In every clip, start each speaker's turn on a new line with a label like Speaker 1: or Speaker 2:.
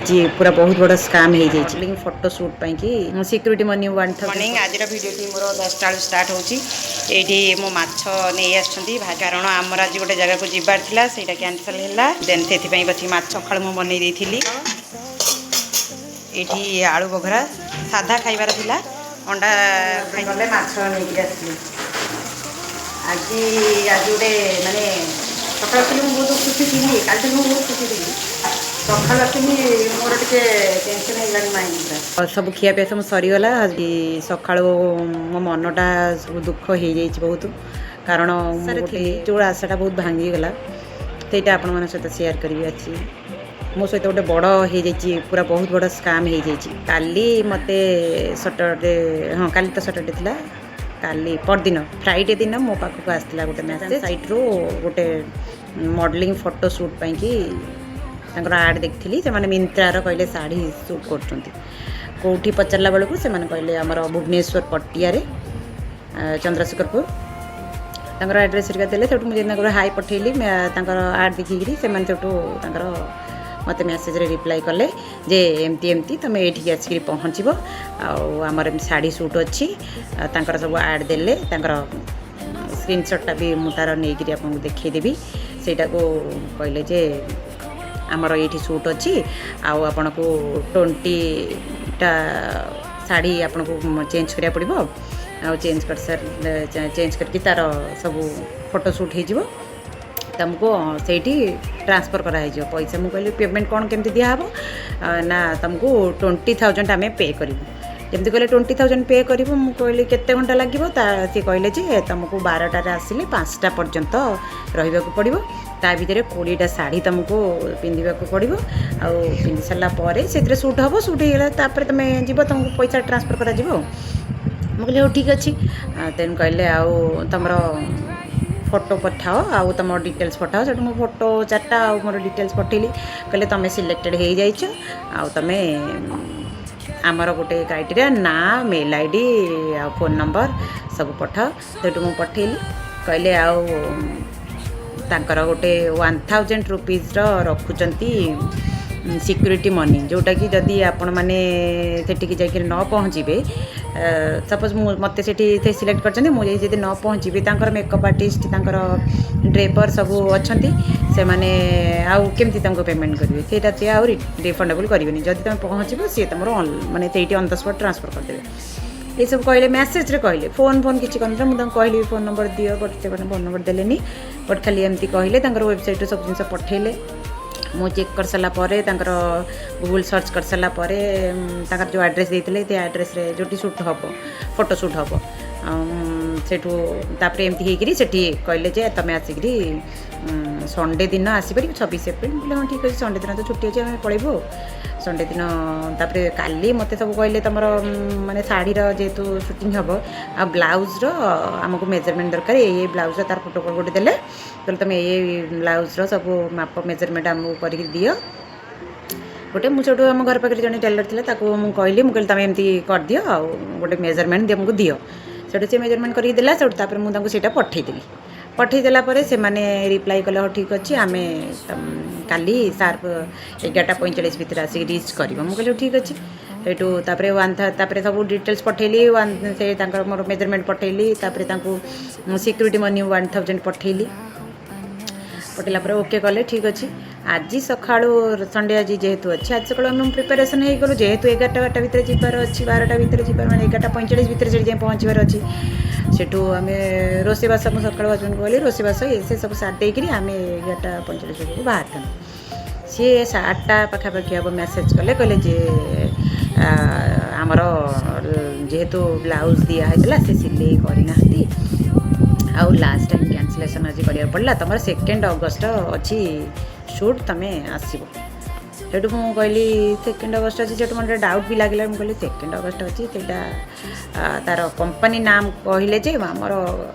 Speaker 1: ଆଜି ପୁରା ବହୁତ ବଡ଼ ସ୍କାମ୍ ହେଇଯାଇଛି ଫଟୋ ସୁଟ୍ ପାଇଁକି ସିକ୍ୟୁରିଟି ମନି 1000।
Speaker 2: ମର୍ଣ୍ଣିଂ। ଆଜିର ଭିଡ଼ିଓଟି ମୋର 10ଟା ବେଳୁ ଷ୍ଟାର୍ଟ ହେଉଛି। ଏଇଠି ମୁଁ ମାଛ ନେଇ ଆସିଛନ୍ତି, କାରଣ ଆମର ଆଜି ଗୋଟେ ଜାଗାକୁ ଯିବାର ଥିଲା, ସେଇଟା କ୍ୟାନସଲ୍ ହେଲା। ଦେନ୍ ସେଥିପାଇଁ ବସିକି ମାଛ ସକାଳୁ ମୁଁ ବନେଇ ଦେଇଥିଲି। ଏଇଠି ଆଳୁ ବଘରା, ସାଧା ଖାଇବାର ଥିଲା, ଅଣ୍ଡା ଖାଇଗଲେ। ମାଛ ନେଇକି ଆସିଲି ଆଜି। ଆଜି ଗୋଟେ ମାନେ ସକାଳୁ ଥିଲି, ମୁଁ ବହୁତ ଖୁସି ଥିଲି। କାଲି ମୁଁ ବହୁତ ଖୁସି ଥିଲି। ସକାଳୁ ଆସିଲି, ମୋର ଟିକେ ଟେନସନ୍ ହେଇଗଲାଣି ମାଇଣ୍ଡ।
Speaker 1: ସବୁ ଖିଆପିଆ ସବୁ ସରିଗଲା। ଆଜି ସକାଳୁ ମୋ ମନଟା ସବୁ ଦୁଃଖ ହେଇଯାଇଛି ବହୁତ, କାରଣ ମୁଁ ଗୋଟେ ଯେଉଁ ଆଶାଟା ବହୁତ ଭାଙ୍ଗିଗଲା, ସେଇଟା ଆପଣମାନଙ୍କ ସହିତ ସେୟାର କରିବି। ଆଜି ମୋ ସହିତ ଗୋଟେ ବଡ଼ ହେଇଯାଇଛି, ପୁରା ବହୁତ ବଡ଼ ସ୍କାମ୍ ହେଇଯାଇଛି। କାଲି ମୋତେ ସଟରଡେ, ହଁ, କାଲି ତ ସଟରଡେ ଥିଲା, କାଲି ପରଦିନ ଫ୍ରାଇଡ଼େ ଦିନ ମୋ ପାଖକୁ ଆସିଥିଲା ଗୋଟେ ମେସେଜ୍ ସାଇଟ୍ରୁ। ଗୋଟେ ମଡ଼େଲିଂ ଫଟୋ ସୁଟ୍ ପାଇଁକି ତାଙ୍କର ଆଡ଼୍ ଦେଖିଥିଲି। ସେମାନେ ମିନ୍ତ୍ରାର କହିଲେ ଶାଢ଼ୀ ସୁଟ୍ କରୁଛନ୍ତି। କେଉଁଠି ପଚାରିଲା ବେଳକୁ ସେମାନେ କହିଲେ ଆମର ଭୁବନେଶ୍ୱର ପଟିଆରେ, ଚନ୍ଦ୍ରଶେଖରପୁର। ତାଙ୍କର ଆଡ୍ରେସ୍ ହେରିକା ଦେଲେ। ସେଠୁ ମୁଁ ଯେମିତି ତାଙ୍କର ହାଇ ପଠେଇଲି, ତାଙ୍କର ଆଡ଼୍ ଦେଖିକିରି ସେମାନେ ସେଠୁ ତାଙ୍କର ମୋତେ ମେସେଜରେ ରିପ୍ଲାଏ କଲେ ଯେ ଏମିତି ଏମିତି ତୁମେ ଏଇଠିକି ଆସିକିରି ପହଞ୍ଚିବ ଆଉ ଆମର ଏମିତି ଶାଢ଼ୀ ସୁଟ୍ ଅଛି। ଆଉ ତାଙ୍କର ସବୁ ଆଡ଼୍ ଦେଲେ। ତାଙ୍କର ସ୍କ୍ରିନସଟ୍ଟା ବି ମୁଁ ତା'ର ନେଇକିରି ଆପଣଙ୍କୁ ଦେଖେଇଦେବି। ସେଇଟାକୁ କହିଲେ ଯେ ଆମର ଏଇଠି ସୁଟ୍ ଅଛି ଆଉ ଆପଣଙ୍କୁ 20ଟା ଶାଢ଼ୀ ଆପଣଙ୍କୁ ଚେଞ୍ଜ କରିବାକୁ ପଡ଼ିବ ଆଉ ଚେଞ୍ଜ କରିକି ତା'ର ସବୁ ଫଟୋ ସୁଟ୍ ହେଇଯିବ, ତୁମକୁ ସେଇଠି ଟ୍ରାନ୍ସଫର୍ କରାହେଇଯିବ ପଇସା। ମୁଁ କହିଲି, ପେମେଣ୍ଟ କ'ଣ କେମିତି ଦିଆହେବ? ନା, ତୁମକୁ 20,000 ଆମେ ପେ କରିବୁ। ଯେମିତି କହିଲେ 20,000 ପେ କରିବୁ, ମୁଁ କହିଲି କେତେ ଘଣ୍ଟା ଲାଗିବ? ତା ସିଏ କହିଲେ ଯେ ତୁମକୁ 12ଟାରେ ଆସିଲେ 5ଟା ପର୍ଯ୍ୟନ୍ତ ରହିବାକୁ ପଡ଼ିବ। ତା ଭିତରେ 20ଟା ଶାଢ଼ୀ ତୁମକୁ ପିନ୍ଧିବାକୁ ପଡ଼ିବ ଆଉ ପିନ୍ଧି ସାରିଲା ପରେ ସେଥିରେ ସୁଟ୍ ହେବ। ସୁଟ୍ ହେଇଗଲା ତାପରେ ତୁମେ ଯିବ, ତୁମକୁ ପଇସା ଟ୍ରାନ୍ସଫର୍ କରାଯିବ। ଆଉ ମୁଁ କହିଲି, ହଉ ଠିକ୍ ଅଛି। ଦେନ୍ କହିଲେ ଆଉ ତୁମର ଫଟୋ ପଠାଅ ଆଉ ତୁମ ଡିଟେଲ୍ସ ପଠାଅ। ସେଠୁ ମୁଁ ଫଟୋ ଚାରିଟା ଆଉ ମୋର ଡିଟେଲ୍ସ ପଠେଇଲି। କହିଲେ ତୁମେ ସିଲେକ୍ଟେଡ଼ ହେଇଯାଇଛ ଆଉ ତୁମେ ଆମର ଗୋଟେ କ୍ରାଇଟେରିଆ, ନାଁ, ମେଲ୍ ଆଇଡ଼ି ଆଉ ଫୋନ୍ ନମ୍ବର ସବୁ ପଠାଅ। ସେଠୁ ମୁଁ ପଠେଇଲି। କହିଲେ ଆଉ ତାଙ୍କର ଗୋଟେ 1000 ରୁପିଜ୍ର ରଖୁଛନ୍ତି ସିକ୍ୟୁରିଟି ମନି, ଯେଉଁଟାକି ଯଦି ଆପଣମାନେ ସେଠିକି ଯାଇକିରି ନ ପହଞ୍ଚିବେ, ସପୋଜ୍ ମୁଁ ମୋତେ ସେଠି ସେ ସିଲେକ୍ଟ କରିଛନ୍ତି, ମୁଁ ଯାଇ ଯଦି ନ ପହଞ୍ଚିବି, ତାଙ୍କର ମେକଅପ୍ ଆର୍ଟିଷ୍ଟ, ତାଙ୍କର ଡ୍ରେପର୍ ସବୁ ଅଛନ୍ତି, ସେମାନେ ଆଉ କେମିତି ତାଙ୍କୁ ପେମେଣ୍ଟ କରିବେ? ସେଇଟା ସିଏ ଆଉ ରିଫଣ୍ଡେବଲ୍ କରିବେନି। ଯଦି ତୁମେ ପହଞ୍ଚିବ, ସିଏ ତୁମର ମାନେ ସେଇଠି ଅନ୍ the spot transfer କରିଦେବେ। ଏସବୁ କହିଲେ, ମେସେଜରେ କହିଲେ, ଫୋନ୍ ଫୋନ୍ କିଛି କରିନଥିଲେ। ମୁଁ ତାଙ୍କୁ କହିଲି ଫୋନ୍ ନମ୍ବର ଦିଅ, ବଟ୍ ସେମାନେ ଫୋନ୍ ନମ୍ବର ଦେଲେନି। ବଟ୍ ଖାଲି ଏମିତି କହିଲେ। ତାଙ୍କର ୱେବସାଇଟ୍ରୁ ସବୁ ଜିନିଷ ପଠେଇଲେ। ମୁଁ ଚେକ୍ କରିସାରିଲା ପରେ, ତାଙ୍କର ଗୁଗୁଲ୍ ସର୍ଚ୍ଚ କରିସାରିଲା ପରେ, ତାଙ୍କର ଯେଉଁ ଆଡ୍ରେସ୍ ଦେଇଥିଲେ, ସେ ଆଡ୍ରେସ୍ରେ ଯେଉଁଠି ସୁଟ୍ ହେବ, ଫଟୋ ସୁଟ୍ ହେବ, ସେଠୁ ତାପରେ ଏମିତି ହେଇକିରି ସେଠି କହିଲେ ଯେ ତୁମେ ଆସିକିରି ସଣ୍ଡେ ଦିନ ଆସିପାରିବ, 26 ଏପ୍ରିଲ। ମୁଁ କହିଲି, ହଁ, ଠିକ୍ ଅଛି, ସଣ୍ଡେ ଦିନ ତ ଛୁଟି ଅଛି, ଆମେ ପଳେଇବୁ ଆଉ ସଣ୍ଡେ ଦିନ। ତାପରେ କାଲି ମୋତେ ସବୁ କହିଲେ ତୁମର ମାନେ ଶାଢ଼ୀର ଯେହେତୁ ସୁଟିଂ ହେବ ଆଉ ବ୍ଲାଉଜ୍ର ଆମକୁ ମେଜରମେଣ୍ଟ ଦରକାର, ଏଇ ଏଇ ବ୍ଲାଉଜ୍ର ତାର ଫଟୋ ଗୋଟେ ଦେଲେ। କହିଲେ ତୁମେ ଏଇ ଏଇ ବ୍ଲାଉଜ୍ର ସବୁ ମାପ ମେଜରମେଣ୍ଟ ଆମକୁ କରିକି ଦିଅ ଗୋଟେ। ମୁଁ ସେଠୁ ଆମ ଘର ପାଖରେ ଜଣେ ଟେଲର ଥିଲା, ତାକୁ ମୁଁ କହିଲି। ମୁଁ କହିଲି, ତୁମେ ଏମିତି କରିଦିଅ ଆଉ ଗୋଟେ ମେଜରମେଣ୍ଟ ଦିଅ, ଆମକୁ ଦିଅ। ସେଠୁ ସେ ମେଜରମେଣ୍ଟ କରିକି ଦେଲା। ସେଠୁ ତାପରେ ମୁଁ ତାଙ୍କୁ ସେଇଟା ପଠେଇଦେଲି। ପଠେଇ ଦେଲା ପରେ ସେମାନେ ରିପ୍ଲାଏ କଲେ, ହଉ ଠିକ୍ ଅଛି, ଆମେ କାଲି ସାର୍ପ 11:45 ଭିତରେ ଆସିକି ରିଚ୍ କରିବ। ମୁଁ କହିଲି, ହଉ ଠିକ୍ ଅଛି। ସେଇଠୁ ତାପରେ ତାପରେ ସବୁ ଡିଟେଲ୍ସ ପଠେଇଲି, ୱାନ୍ ସେ ତାଙ୍କର ମୋର ମେଜରମେଣ୍ଟ ପଠେଇଲି। ତାପରେ ତାଙ୍କୁ ସିକ୍ୟୁରିଟି ମନି 1000 ପଠେଇଲି। ପଠେଇଲା ପରେ ଓକେ କଲେ, ଠିକ୍ ଅଛି। ଆଜି ସକାଳୁ, ସଣ୍ଡେ ଆଜି ଯେହେତୁ ଅଛି, ଆଜି ସକାଳୁ ଆମେ ପ୍ରିପାରେସନ୍ ହେଇଗଲୁ। ଯେହେତୁ 11ଟା 12ଟା ଭିତରେ ଯିବାର ଅଛି, 12ଟା ଭିତରେ ଯିବାର, ମାନେ 11:45 ଭିତରେ ସେଠି ଯାଇ ପହଞ୍ଚିବାର ଅଛି। ସେଠୁ ଆମେ ରୋଷେଇବାସ, ମୁଁ ସକାଳୁ ହଜବେଣ୍ଡକୁ କହିଲି, ରୋଷେଇବାସ ଇଏ ସେ ସବୁ ସାରି ଦେଇକିରି ଆମେ 11:45 ବେଳକୁ ବାହାରିଥାନ୍ତୁ। ସିଏ 8ଟା ପାଖାପାଖି ହେବ ମେସେଜ୍ କଲେ। କହିଲେ ଯେ ଆମର ଯେହେତୁ ବ୍ଲାଉଜ୍ ଦିଆ ହେଇଥିଲା, ସେ ସିଲେଇ କରିନାହାନ୍ତି ଆଉ ଲାଷ୍ଟ ଟାଇମ୍ କ୍ୟାନସଲେସନ୍ ଆଜି କରିବାକୁ ପଡ଼ିଲା। ତୁମର 2 ଅଗଷ୍ଟ ଅଛି ସୁଟ୍, ତୁମେ ଆସିବ। ସେଠୁ ମୁଁ କହିଲି, 2 ଅଗଷ୍ଟ ଅଛି? ସେଠୁ ମୋତେ ଡାଉଟ୍ ବି ଲାଗିଲା। ମୁଁ କହିଲି, 2 ଅଗଷ୍ଟ ଅଛି, ସେଇଟା ତା'ର କମ୍ପାନୀ ନାମ କହିଲେ ଯେ ଆମର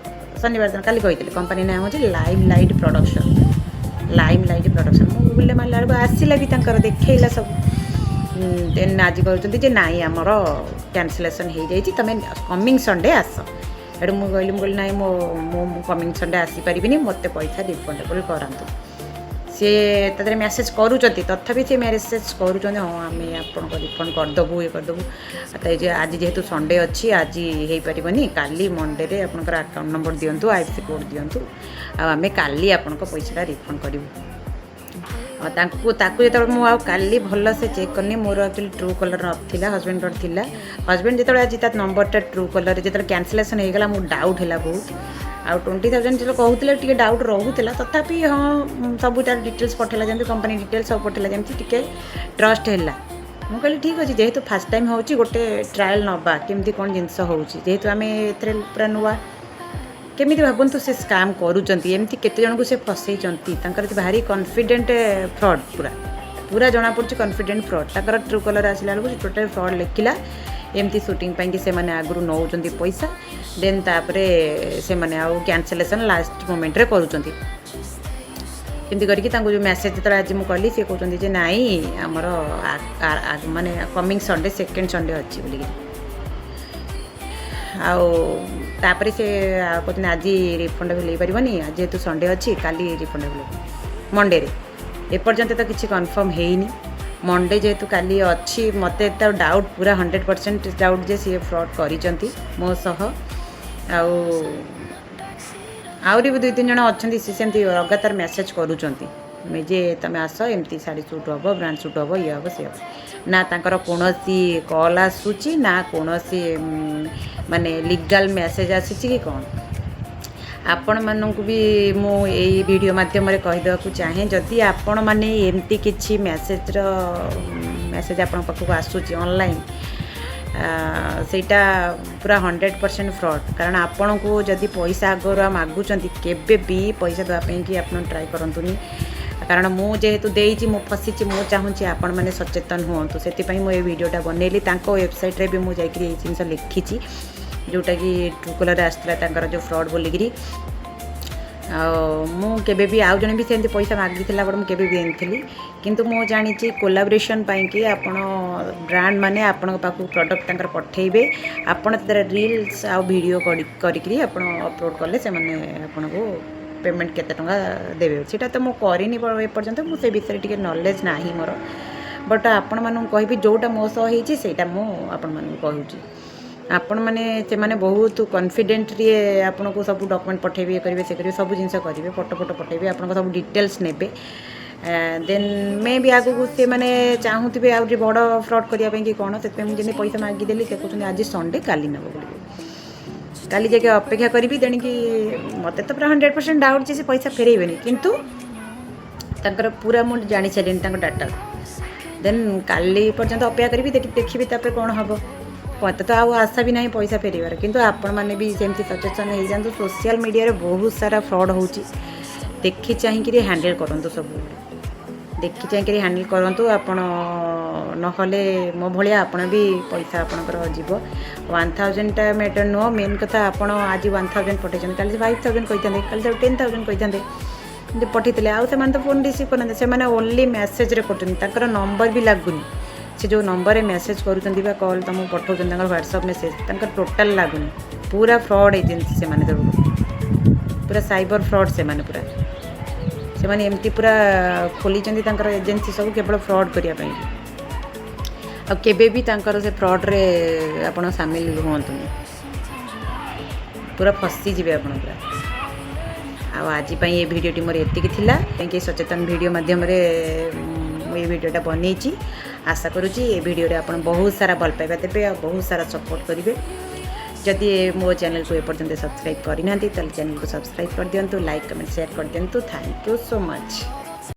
Speaker 1: ଶନିବାର ଦିନ କାଲି କହିଥିଲେ, କମ୍ପାନୀ ନାମ ହେଉଛି ଲାଇମ୍ ଲାଇଟ୍ ପ୍ରଡ଼କ୍ସନ୍। ଲାଇମ୍ ଲାଇଟ୍ ପ୍ରଡ଼କ୍ସନ୍ ମୁଁ ଗୁଗୁଲରେ ମାରିଲା ବେଳକୁ ଆସିଲା ବି, ତାଙ୍କର ଦେଖେଇଲା ସବୁ। ଦେନ୍ ଆଜି କହୁଛନ୍ତି ଯେ ନାଇଁ, ଆମର କ୍ୟାନସଲେସନ୍ ହେଇଯାଇଛି, ତୁମେ କମିଂ ସଣ୍ଡେ ଆସ। ସେଠୁ ମୁଁ କହିଲି, ନାଇଁ, ମୁଁ କମିଂ ସଣ୍ଡେ ଆସିପାରିବିନି, ମୋତେ ପଇସା ରିଫଣ୍ଡେବଲ୍ କରାନ୍ତୁ। ସିଏ ତା ଦେହରେ ମେସେଜ୍ କରୁଛନ୍ତି, ତଥାପି ସେ ମେସେଜ୍ କରୁଛନ୍ତି, ହଁ, ଆମେ ଆପଣଙ୍କ ରିଫଣ୍ଡ କରିଦେବୁ, ଇଏ କରିଦେବୁ। ତ ଏଇ ଯେ ଆଜି ଯେହେତୁ ସଣ୍ଡେ ଅଛି, ଆଜି ହେଇପାରିବନି, କାଲି ମଣ୍ଡେରେ ଆପଣଙ୍କର ଆକାଉଣ୍ଟ ନମ୍ବର ଦିଅନ୍ତୁ, ଆଇଏଫଏସସି କୋଡ଼୍ ଦିଅନ୍ତୁ, ଆଉ ଆମେ କାଲି ଆପଣଙ୍କ ପଇସାଟା ରିଫଣ୍ଡ କରିବୁ। ଆଉ ତାକୁ ଯେତେବେଳେ ମୁଁ ଆଉ କାଲି ଭଲସେ ଚେକ୍ କରିନି। ମୋର ଆକ୍ଚୁଆଲି ଟ୍ରୁ କଲର୍ ନଥିଲା, ହଜବେଣ୍ଡଙ୍କର ଥିଲା। ହଜବେଣ୍ଡ ଯେତେବେଳେ ଆଜି ତା ନମ୍ବରଟା ଟ୍ରୁ କଲର୍ରେ ଯେତେବେଳେ କ୍ୟାନସଲେସନ୍ ହେଇଗଲା, ମୁଁ ଡାଉଟ୍ ହେଲା ବହୁତ। ଆଉ 20,000 ଯେତେବେଳେ କହୁଥିଲେ, ଟିକେ ଡାଉଟ୍ ରହୁଥିଲା। ତଥାପି ହଁ, ସବୁ ତାର ଡିଟେଲ୍ସ ପଠେଇଲା ଯେମିତି, କମ୍ପାନୀ ଡିଟେଲ୍ସ ସବୁ ପଠେଇଲା ଯେମିତି, ଟିକେ ଟ୍ରଷ୍ଟ ହେଲା। ମୁଁ କହିଲି, ଠିକ୍ ଅଛି, ଯେହେତୁ ଫାର୍ଷ୍ଟ ଟାଇମ୍ ହେଉଛି, ଗୋଟେ ଟ୍ରାଏଲ୍ ନେବା, କେମିତି କ'ଣ ଜିନିଷ ହେଉଛି, ଯେହେତୁ ଆମେ ଏଥିରେ ପୁରା ନୂଆ। କେମିତି ଭାବନ୍ତୁ ସେ ସ୍କାମ୍ କରୁଛନ୍ତି, ଏମିତି କେତେ ଜଣଙ୍କୁ ସେ ଫସେଇଛନ୍ତି। ତାଙ୍କର ଭାରି କନଫିଡେଣ୍ଟ ଫ୍ରଡ଼୍, ପୁରା ପୁରା ଜଣାପଡ଼ୁଛି କନଫିଡେଣ୍ଟ ଫ୍ରଡ଼୍ ତାଙ୍କର। ଟ୍ରୁ କଲର୍ ଆସିଲା ବେଳକୁ ସେ ଟୋଟାଲ୍ ଫ୍ରଡ଼୍ ଲେଖିଲା। ଏମିତି ସୁଟିଂ ପାଇଁକି ସେମାନେ ଆଗରୁ ନେଉଛନ୍ତି ପଇସା, ଦେନ୍ ତାପରେ ସେମାନେ ଆଉ କ୍ୟାନସଲେସନ୍ ଲାଷ୍ଟ ମୋମେଣ୍ଟରେ କରୁଛନ୍ତି। ଏମିତି କରିକି ତାଙ୍କୁ ଯେଉଁ ମେସେଜ୍ ଯେତେବେଳେ ଆଜି ମୁଁ କଲି, ସେ କହୁଛନ୍ତି ଯେ ନାଇଁ, ଆମର ମାନେ କମିଂ ସଣ୍ଡେ, ସେକେଣ୍ଡ ସଣ୍ଡେ ଅଛି ବୋଲିକିରି। ଆଉ ତାପରେ ସେ କହୁଛନ୍ତି, ଆଜି ରିଫଣ୍ଡ ହେଇପାରିବନି, ଆଜି ଯେହେତୁ ସଣ୍ଡେ ଅଛି, କାଲି ରିଫଣ୍ଡ ହେବ ମଣ୍ଡେରେ। ଏପର୍ଯ୍ୟନ୍ତ ତ କିଛି କନଫର୍ମ ହେଇନି। ମଣ୍ଡେ ଯେହେତୁ କାଲି ଅଛି, ମୋତେ ତ ଡାଉଟ୍, ପୁରା 100% ଡାଉଟ୍ ଯେ ସିଏ ଫ୍ରଡ଼୍ କରିଛନ୍ତି ମୋ ସହ। ଆଉ ଆହୁରି ବି ଦୁଇ ତିନି ଜଣ ଅଛନ୍ତି, ସେ ସେମିତି ଲଗାତାର ମେସେଜ୍ କରୁଛନ୍ତି ଯେ ତୁମେ ଆସ, ଏମିତି ଶାଢ଼ୀ ସୁଟ୍ ହେବ, ବ୍ରାଣ୍ଡ ସୁଟ୍ ହେବ, ଇଏ ହେବ, ସିଏ ହେବ। ନା ତାଙ୍କର କୌଣସି କଲ୍ ଆସୁଛି, ନା କୌଣସି ମାନେ ଲିଗାଲ୍ ମେସେଜ୍ ଆସିଛି କି କ'ଣ। ଆପଣମାନଙ୍କୁ ବି ମୁଁ ଏଇ ଭିଡ଼ିଓ ମାଧ୍ୟମରେ କହିଦେବାକୁ ଚାହେଁ, ଯଦି ଆପଣମାନେ ଏମିତି କିଛି ମେସେଜ୍ ଆପଣଙ୍କ ପାଖକୁ ଆସୁଛି ଅନଲାଇନ୍, ସେଇଟା ପୁରା 100% ଫ୍ରଡ଼୍। କାରଣ ଆପଣଙ୍କୁ ଯଦି ପଇସା ଆଗରୁ ମାଗୁଛନ୍ତି, କେବେ ବି ପଇସା ଦେବା ପାଇଁକି ଆପଣ ଟ୍ରାଏ କରନ୍ତୁନି। କାରଣ ମୁଁ ଯେହେତୁ ଦେଇଛି, ମୁଁ ଫସିଛି। ମୁଁ ଚାହୁଁଛି ଆପଣମାନେ ସଚେତନ ହୁଅନ୍ତୁ, ସେଥିପାଇଁ ମୁଁ ଏଇ ଭିଡ଼ିଓଟା ବନେଇଲି। ତାଙ୍କ ୱେବସାଇଟ୍ରେ ବି ମୁଁ ଯାଇକରି ଏଇ ଜିନିଷ ଲେଖିଛି, ଯେଉଁଟାକି ଟ୍ରୁ କଲର୍ରେ ଆସିଥିଲା ତାଙ୍କର ଯେଉଁ ଫ୍ରଡ଼୍ ବୋଲିକିରି। ଆଉ ମୁଁ କେବେ ବି, ଆଉ ଜଣେ ବି ସେମିତି ପଇସା ମାଗିଥିଲା, ବଟ୍ ମୁଁ କେବେ ବି ଦେଇନଥିଲି। କିନ୍ତୁ ମୁଁ ଜାଣିଛି, କୋଲାବରେସନ୍ ପାଇଁକି ଆପଣ ବ୍ରାଣ୍ଡ ମାନେ ଆପଣଙ୍କ ପାଖକୁ ପ୍ରଡ଼କ୍ଟ ତାଙ୍କର ପଠେଇବେ, ଆପଣ ସେଥିରେ ରିଲ୍ସ ଆଉ ଭିଡ଼ିଓ କରିକିରି ଆପଣ ଅପଲୋଡ଼ କଲେ ସେମାନେ ଆପଣଙ୍କୁ ପେମେଣ୍ଟ କେତେ ଟଙ୍କା ଦେବେ। ସେଇଟା ତ ମୁଁ କରିନି ଏପର୍ଯ୍ୟନ୍ତ, ମୁଁ ସେ ବିଷୟରେ ଟିକେ ନଲେଜ୍ ନାହିଁ ମୋର। ବଟ୍ ଆପଣମାନଙ୍କୁ କହିବି, ଯେଉଁଟା ମୋ ସହ ହେଇଛି, ସେଇଟା ମୁଁ ଆପଣମାନଙ୍କୁ କହୁଛି। ଆପଣମାନେ, ସେମାନେ ବହୁତ କନଫିଡେଣ୍ଟଲି ଆପଣଙ୍କୁ ସବୁ ଡକୁମେଣ୍ଟ ପଠେଇବେ, ଇଏ କରିବେ, ସେ କରିବେ, ସବୁ ଜିନିଷ କରିବେ, ଫଟୋ ଫଟୋ ପଠେଇବେ, ଆପଣଙ୍କ ସବୁ ଡିଟେଲ୍ସ ନେବେ। ଦେନ୍ ମେ ବି ଆଗକୁ ସେମାନେ ଚାହୁଁଥିବେ ଆଉ ଟିକେ ବଡ଼ ଫ୍ରଡ଼୍ କରିବା ପାଇଁ କି କ'ଣ। ସେଥିପାଇଁ ମୁଁ ଯେମିତି ପଇସା ମାଗିଦେଲି, ସେ କହୁଛନ୍ତି ଆଜି ସଣ୍ଡେ, କାଲି ନେବ ବୋଲି। କାଲି ଯାଇକି ଅପେକ୍ଷା କରିବି। ତେଣିକି ମୋତେ ତ ପୁରା 100% ଡାଉଟ୍ ଯେ ସେ ପଇସା ଫେରେଇବେନି, କିନ୍ତୁ ତାଙ୍କର ପୁରା ମୁଁ ଜାଣିସାରିଲିଣି ତାଙ୍କ ଡାଟା। ଦେନ୍ କାଲି ପର୍ଯ୍ୟନ୍ତ ଅପେକ୍ଷା କରିବି, ଦେଖିବି ତାପରେ କ'ଣ ହେବ। ମୋତେ ତ ଆଉ ଆଶା ବି ନାହିଁ ପଇସା ଫେରିବାର। କିନ୍ତୁ ଆପଣମାନେ ବି ସେମିତି ସଚେତନ ହେଇଯାଆନ୍ତୁ। ସୋସିଆଲ ମିଡ଼ିଆରେ ବହୁତ ସାରା ଫ୍ରଡ଼୍ ହେଉଛି, ଦେଖି ଚାହିଁକିରି ହ୍ୟାଣ୍ଡେଲ୍ କରନ୍ତୁ। ସବୁବେଳେ ଦେଖି ଚାହିଁକିରି ହ୍ୟାଣ୍ଡେଲ୍ କରନ୍ତୁ ଆପଣ, ନହେଲେ ମୋ ଭଳିଆ ଆପଣ ବି ପଇସା ଆପଣଙ୍କର ଯିବ। 1000ଟା ମ୍ୟାଟର୍ ନୁହଁ, ମେନ୍ କଥା ଆପଣ ଆଜି 1000 ପଠେଇଛନ୍ତି, କାଲି 5000 କହିଥାନ୍ତେ, କାଲି ତାକୁ 10,000 କହିଥାନ୍ତେ। ଏମିତି ପଠେଇଥିଲେ, ଆଉ ସେମାନେ ତ ଫୋନ୍ ରିସିଭ୍ କରୁନାହାନ୍ତି, ସେମାନେ ଓନ୍ଲି ମେସେଜ୍ରେ କରୁଛନ୍ତି। ତାଙ୍କର ନମ୍ବର ବି ଲାଗୁନି। ସେ ଯେଉଁ ନମ୍ବରରେ ମେସେଜ୍ କରୁଛନ୍ତି ବା କଲ୍ ତୁମକୁ ପଠାଉଛନ୍ତି, ତାଙ୍କର ହ୍ୱାଟ୍ସଅପ୍ ମେସେଜ୍ ତାଙ୍କର ଟୋଟାଲ୍ ଲାଗୁନି। ପୁରା ଫ୍ରଡ଼୍ ଏଜେନ୍ସି ସେମାନେ ସବୁ, ପୁରା ସାଇବର ଫ୍ରଡ଼୍ ସେମାନେ ପୁରା। ସେମାନେ ଏମିତି ପୁରା ଖୋଲିଛନ୍ତି ତାଙ୍କର ଏଜେନ୍ସି ସବୁ କେବଳ ଫ୍ରଡ଼୍ କରିବା ପାଇଁ। ଆଉ କେବେ ବି ତାଙ୍କର ସେ ଫ୍ରଡ଼୍ରେ ଆପଣ ସାମିଲ ହୁଅନ୍ତୁନି, ପୁରା ଫସିଯିବେ ଆପଣ ପୁରା। ଆଉ ଆଜି ପାଇଁ ଏ ଭିଡ଼ିଓଟି ମୋର ଏତିକି ଥିଲା। କାହିଁକି ସଚେତନ ଭିଡ଼ିଓ ମାଧ୍ୟମରେ ମୁଁ ଏ ଭିଡ଼ିଓଟା ବନେଇଛି। ଆଶା କରୁଛି ଏ ଭିଡ଼ିଓରେ ଆପଣ ବହୁତ ସାରା ଭଲ ପାଇବା ଦେବେ ଆଉ ବହୁତ ସାରା ସପୋର୍ଟ କରିବେ। ଯଦି ମୋ ଚ୍ୟାନେଲକୁ ଏପର୍ଯ୍ୟନ୍ତ ସବସ୍କ୍ରାଇବ୍ କରିନାହାନ୍ତି, ତାହେଲେ ଚ୍ୟାନେଲକୁ ସବସ୍କ୍ରାଇବ୍ କରିଦିଅନ୍ତୁ, ଲାଇକ୍, କମେଣ୍ଟ, ସେୟାର କରିଦିଅନ୍ତୁ। Thank you so much.